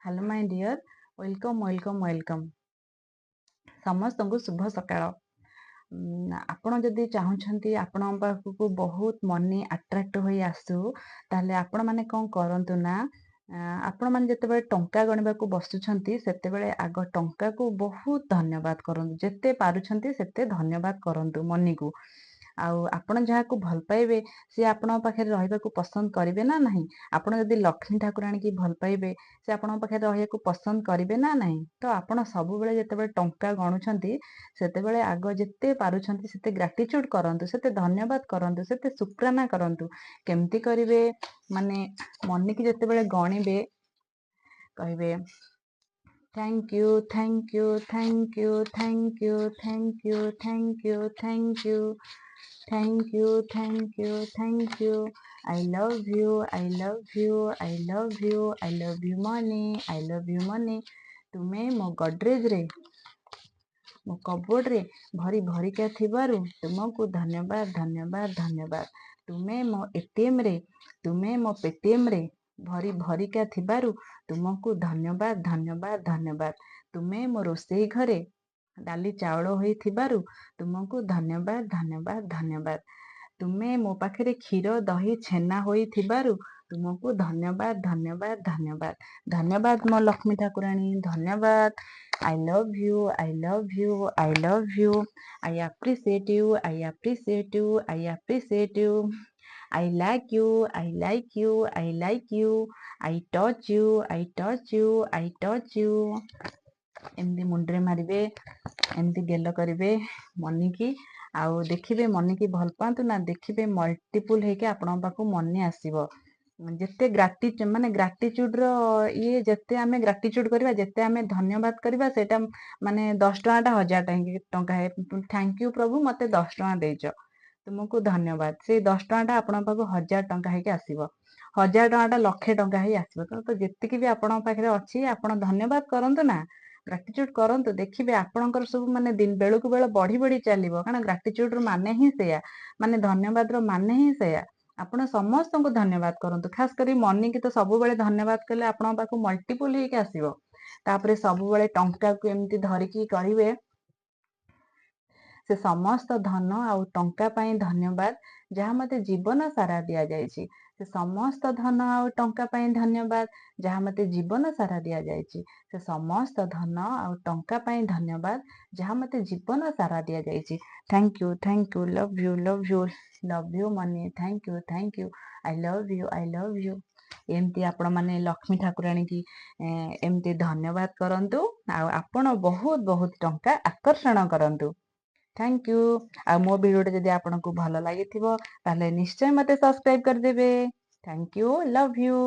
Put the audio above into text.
Hello my dear, welcome, welcome, welcome. ସମସ୍ତଙ୍କୁ ଶୁଭ ସକାଳ। ଆପଣ ଯଦି ଚାହୁଁଛନ୍ତି ଆପଣଙ୍କ ପାଖକୁ ବହୁତ ମନି ଆଟ୍ରାକ୍ଟ ହୋଇ ଆସୁ, ତାହେଲେ ଆପଣମାନେ କ'ଣ କରନ୍ତୁ ନା, ଆପଣମାନେ ଯେତେବେଳେ ଟଙ୍କା ଗଣିବାକୁ ବସୁଛନ୍ତି, ସେତେବେଳେ ଆଗ ଟଙ୍କାକୁ ବହୁତ ଧନ୍ୟବାଦ କରନ୍ତୁ। ଯେତେ ପାରୁଛନ୍ତି ସେତେ ଧନ୍ୟବାଦ କରନ୍ତୁ ମନିକୁ। ଆଉ ଆପଣ ଯାହାକୁ ଭଲ ପାଇବେ, ସିଏ ଆପଣଙ୍କ ପାଖରେ ରହିବାକୁ ପସନ୍ଦ କରିବେ ନା ନାହିଁ? ଆପଣ ଯଦି ଲକ୍ଷ୍ମୀ ଠାକୁରାଣୀକି ଭଲ ପାଇବେ, ସେ ଆପଣଙ୍କ ପାଖରେ ରହିବାକୁ ପସନ୍ଦ କରିବେ ନା ନାହିଁ? ତ ଆପଣ ସବୁବେଳେ ଯେତେବେଳେ ଟଙ୍କା ଗଣୁଛନ୍ତି, ସେତେବେଳେ ଆଗ ଯେତେ ପାରୁଛନ୍ତି ସେତେ ଗ୍ରାଟିଚ୍ୟୁଡ୍ କରନ୍ତୁ, ସେତେ ଧନ୍ୟବାଦ କରନ୍ତୁ, ସେତେ ଶୁକ୍ରାନା କରନ୍ତୁ। କେମିତି କରିବେ? ମାନେ ମନିକି ଯେତେବେଳେ ଗଣିବେ, କହିବେ, "Thank you, thank you, thank you, thank you, thank you, thank you, thank you, thank you, thank you, thank you. I love you, I love you, I love you, I love you money, I love you money. ତୁମେ ମୋ ଗଡରେଜରେ, ମୋ କବୋର୍ଡରେ ଭରି ଭରିକା ଥିବାରୁ ତୁମକୁ ଧନ୍ୟବାଦ, ଧନ୍ୟବାଦ, ଧନ୍ୟବାଦ। ତୁମେ ମୋ ଏଟିଏମ୍ରେ, ତୁମେ ମୋ ପେଟିଏମ୍ରେ ଭରି ଭରିକା ଥିବାରୁ ତୁମକୁ ଧନ୍ୟବାଦ, ଧନ୍ୟବାଦ, ଧନ୍ୟବାଦ। ତୁମେ ମୋ ରୋଷେଇ ଘରେ ଡାଲି ଚାଉଳ ହୋଇଥିବାରୁ ତୁମକୁ ଧନ୍ୟବାଦ, ଧନ୍ୟବାଦ, ଧନ୍ୟବାଦ। ତୁମେ ମୋ ପାଖରେ କ୍ଷୀର, ଦହି, ଛେନା ହୋଇଥିବାରୁ ତୁମକୁ ଧନ୍ୟବାଦ, ଧନ୍ୟବାଦ, ଧନ୍ୟବାଦ, ଧନ୍ୟବାଦ। ମୋ ଲକ୍ଷ୍ମୀ ଠାକୁରାଣୀ, ଧନ୍ୟବାଦ। I love you, I love you, I love you. I appreciate you, I appreciate you, I appreciate you. I like you, I like you, I like you. I touch you, I touch you, I touch you. ଏମିତି ମୁଣ୍ଡରେ ମାରିବେ, ଏମିତି ଗେଲ କରିବେ ମନିକି। ଆଉ ଦେଖିବେ, ମନିକି ଭଲ ପାଆନ୍ତୁ ନା, ଦେଖିବେ ମଲ୍ଟିପୁଲ ହେଇକି ଆପଣଙ୍କ ପାଖକୁ ମନି ଆସିବ। ଯେତେ ମାନେ ଗ୍ରାଟିଚ୍ୟୁଡର ଇଏ, ଯେତେ ଆମେ ଗ୍ରାଟିଚ୍ୟୁଡ କରିବା, ଯେତେ ଆମେ ଧନ୍ୟବାଦ କରିବା, ସେଇଟା ମାନେ 10 ଟଙ୍କାଟା 1000 ଟଙ୍କା। Thank you ପ୍ରଭୁ, ମତେ 10 ଟଙ୍କା ଦେଇଛ, ତୁମକୁ ଧନ୍ୟବାଦ। ସେଇ 10 ଟଙ୍କାଟା ଆପଣଙ୍କ ପାଖକୁ 1000 ଟଙ୍କା ହେଇକି ଆସିବ, 1000 ଟଙ୍କାଟା ଲକ୍ଷେ ଟଙ୍କା ହେଇ ଆସିବ। ତ ଯେତିକି ବି ଆପଣଙ୍କ ପାଖରେ ଅଛି, ଆପଣ ଧନ୍ୟବାଦ କରନ୍ତୁ ନା, ଗ୍ରାଟିଚ୍ୟୁଡ କରନ୍ତୁ। ଦେଖିବେ ଆପଣଙ୍କର ସବୁ ମାନେ ଦିନ ବେଳକୁ ବେଳ ବଢି ବଢି ଚାଲିବ। କାରଣ ଗ୍ରାଟିଚ୍ୟୁଡର ମାନେ ହିଁ ସେଇଆ, ମାନେ ଧନ୍ୟବାଦର ମାନେ ହିଁ ସେଇଆ। ଆପଣ ସମସ୍ତଙ୍କୁ ଧନ୍ୟବାଦ କରନ୍ତୁ, ଖାସ କରି ମନିକି ତ ସବୁବେଳେ ଧନ୍ୟବାଦ କଲେ ଆପଣଙ୍କ ପାଖକୁ ମଲ୍ଟିପୁଲ ହେଇକି ଆସିବ। ତାପରେ ସବୁବେଳେ ଟଙ୍କାକୁ ଏମିତି ଧରିକି କହିବେ, ସେ ସମସ୍ତ ଧନ ଆଉ ଟଙ୍କା ପାଇଁ ଧନ୍ୟବାଦ, ଯାହା ମତେ ଜୀବନ ସାରା ଦିଆଯାଇଛି। ସେ ସମସ୍ତ ଧନ ଆଉ ଟଙ୍କା ପାଇଁ ଧନ୍ୟବାଦ, ଯାହା ମତେ ଜୀବନ ସାରା ଦିଆଯାଇଛି। ସେ ସମସ୍ତ ଧନ ଆଉ ଟଙ୍କା ପାଇଁ ଧନ୍ୟବାଦ, ଯାହା ମତେ ଜୀବନ ସାରା ଦିଆଯାଇଛି। Thank you, thank you, love you, love you, love you money. Thank you, thank you, I love you, I love you. ଏମିତି ଆପଣମାନେ ଲକ୍ଷ୍ମୀ ଠାକୁରାଣୀକି ଏମିତି ଧନ୍ୟବାଦ କରନ୍ତୁ ଆଉ ଆପଣ ବହୁତ ବହୁତ ଟଙ୍କା ଆକର୍ଷଣ କରନ୍ତୁ। Thank you. ଆଉ ମୋ ଭିଡ଼ିଓଟା ଯଦି ଆପଣଙ୍କୁ ଭଲ ଲାଗିଥିବ, ତାହେଲେ ନିଶ୍ଚୟ ମୋତେ ସବସ୍କ୍ରାଇବ କରିଦେବେ। Thank you, love you.